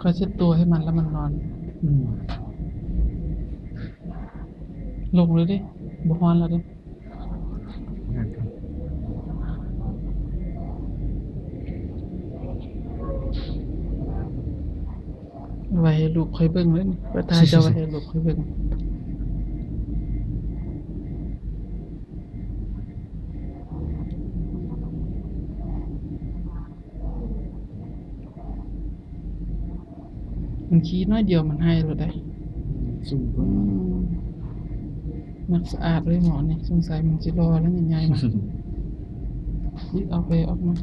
ຂ້ອຍເຊັດຕົວໃຫ້ມັນແລ້ວມັນນອນ. ອືມ ລົງເລີຍເດ້ ບໍ່ຮ້ອນແລ້ວເດ້. ໄວ້ໃຫ້ລູກຂ້ອຍເບິ່ງເລີຍນີ້ ຂ້ອຍຖ່າຍເຈົ້າໄວ້ໃຫ້ລູກຂ້ອຍເບິ່ງ. ມັນຂີ້ໜ້ອຍດຽວມັນໄຫ້ໂລດໃດ໋. ອືມ ສູງ ອືມ ມັກສະອາດເລີຍໝໍນີ້. ສົງໄສມັນຊິຫຼໍ່ແລ້ວໃຫຍ່ໆມາ. ອີກ ເອົາແປອອກມາ.